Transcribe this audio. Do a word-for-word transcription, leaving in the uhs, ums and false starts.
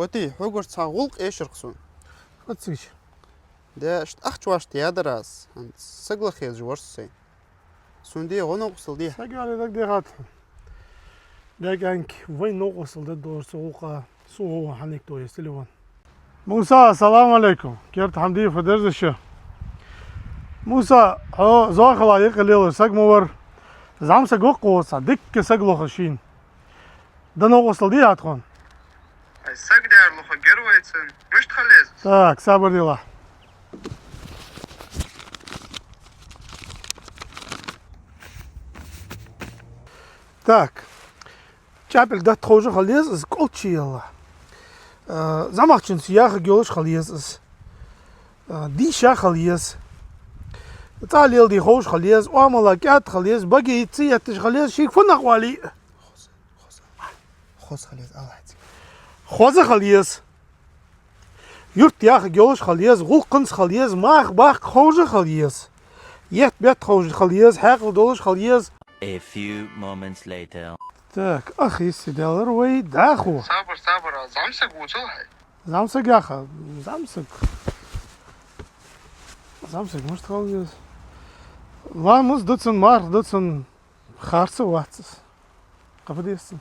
Бати, хьогара цхьа гӀулакх эшар-кх сона. Хьо цига. Де, иштта ахча вӀашта ядар аз, хӀанз саг лаха езаш вар со сайна. Сона де, гӀо-новкъостал де. Саг яле дагадехад хьона. Декъанг вай новкъостал дергдолаш цу гӀулакха, со гӀо ван хьанек то еза телефон. Муса, ассаламу Ӏалайкум. Керда хӀама дий, фу деш да шо? Муса, хьо Зоахала юкъе лелаш саг ма вар. ЗӀамсаг ва-кх цхьа, дикка саг лохаш шийна. Де, новкъостал дий хьа тхона? Ай, саг дер лоха гер вай цун. Мишта хила еза из? Так, сабар делахь. Так. ЧӀаьпилг датта ховш хила еза из, кӀолччи ялла. А, зӀамагӀчунца яхарг йолаш хила еза из. А, дийша хила еза. ЦӀа леладе ховш хила еза, оамала кӀаьда хила еза, баге йицца етташ хила еза, шийга фуннагӀа оалий а. Хоза хила еза, Аллахьци. Хоза хила еза. Юрта яхарг йолаш хила еза, гӀулакханца хила еза, марха баккха ховш хила еза. Етт-бетт ховш хила еза, хьаькъал долаш хила еза. A few moments later. Так, ах, йисте даьлар вай дӀахо. Сабар, сабар, а зӀамсаг вувцал хьай. ЗӀамсаг яха, зӀамсаг. ЗӀамсаг мишта хила еза? Ламаз да цун, марха да цун, харц вац из. Кхы фу деза цунна?